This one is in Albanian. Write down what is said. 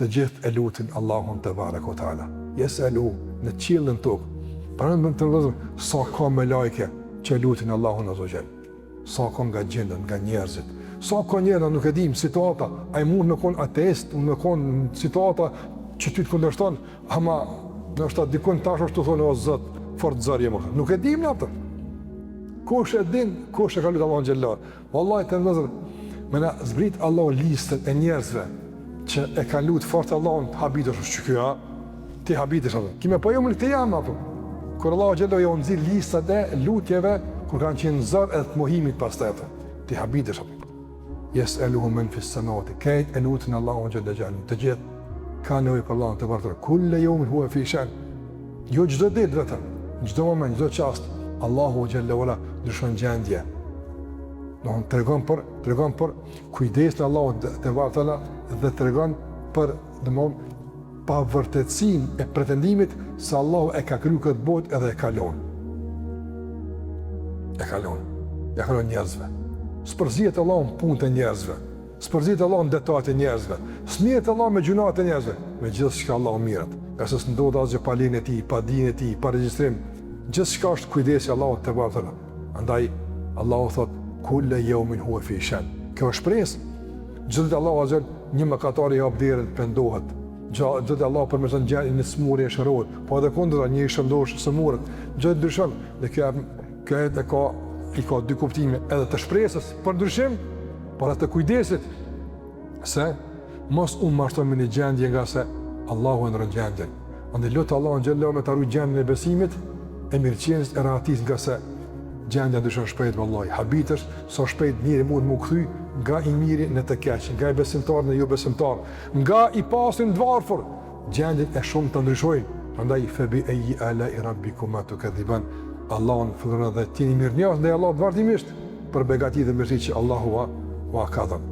Të gjithë e lutin Allahun tebareke ve teala. Jes'eluhu në qiell në tokë. Paramendo vëllezër, sa ka melajke që e lutin Allahun azze ve xhel. Sa ka nga xhindët, nga njerëzit. Sa ka njerëz, nuk e dim, situata, ai mund me kon ateist, mund me kon situata që ty të kundërshton, ama ndoshta dikun tash është tu thonë o Zot, fort zor jemi. Nuk e dim në atë. Kush e din, kush e ka lutë Allahun xhelle. Wallahi të vëllezër, me na zbrit Allahu listën e njerëzve që e kanë lut fort Allahun, habitesh që kjo, ti habitesh atë. Ki me pa jo më këtë jam apo. Kur Allahu xhelle jau nxjerr listat e lutjeve kur kanë qenë zor edhe të mohimit pastaj atë. Ti habitesh apo. Jes'eluhu men fis semavati. Krejt e lutin Allahun xhelle xhelaluhu. Të gjithë kanë nevojë për Allahun tebareke. Kulle jeumin huve fi shen. Jo çdo ditë vetëm, çdo moment, çdo çast Allahu xhelle ve ala ndryshon gjendje. Domthon tregon për tregon për kujdesin e Allahut tebareke ve teala dhe tregon për domthon pavërtetësinë e pretendimit se Allahu e ka kriju këtë botë edhe e ka lon. E ka lon. Ja ka lon njerëzve. S'përzihet Allahu në punët e njerëzve. S'përzihet Allahu në detajet e njerëzve. S'mirret Allahu me gjynahet e njerëzve. Me gjithçka Allahu mirret. Ngase s'ndodh asgjë pa lejen e tij, pa dijen e tij, pa regjistrim. Gjithçka është kujdesi i Allahut tebareke ve teala. Andaj Allahu thot kulle jeumin huve fi shen. Kjo është shpresë. Çdo ditë Allahu azze një mëkatar i hap derën të pendohet. Çdo ditë Allahu përmirëson gjendjen një smuri e shërohet, po edhe kundra një i shëndosh sëmuret. Çdo ditë ndryshon. Dhe kjo kjo ajet e ka i ka dy kuptime, edhe të shpresës për ndryshim, por edhe të kujdesit se mos u mashtro me një gjendje ngase Allahu e ndrron gjendjen. Andaj lute Allahun xhelle me ta rujt gjendjen e besimit, e mirëqenies e rahatisë ngase gjendja ndryshon shpejt vallahi. Habitesh sa shpejt njeri mund m'u kthy nga i miri në të keq, nga i besimtar në jo besimtar, nga i pasur në të varfër. Gjendjet e shumta ndryshojnë. Prandaj fe bi ejji alai rabbikuma tukedhiban. Allahun falënderoni dhe të jeni mirënjohës ndaj Allahut vazhdimisht për begatitë dhe mirësitë që Allahu ua ka dhënë.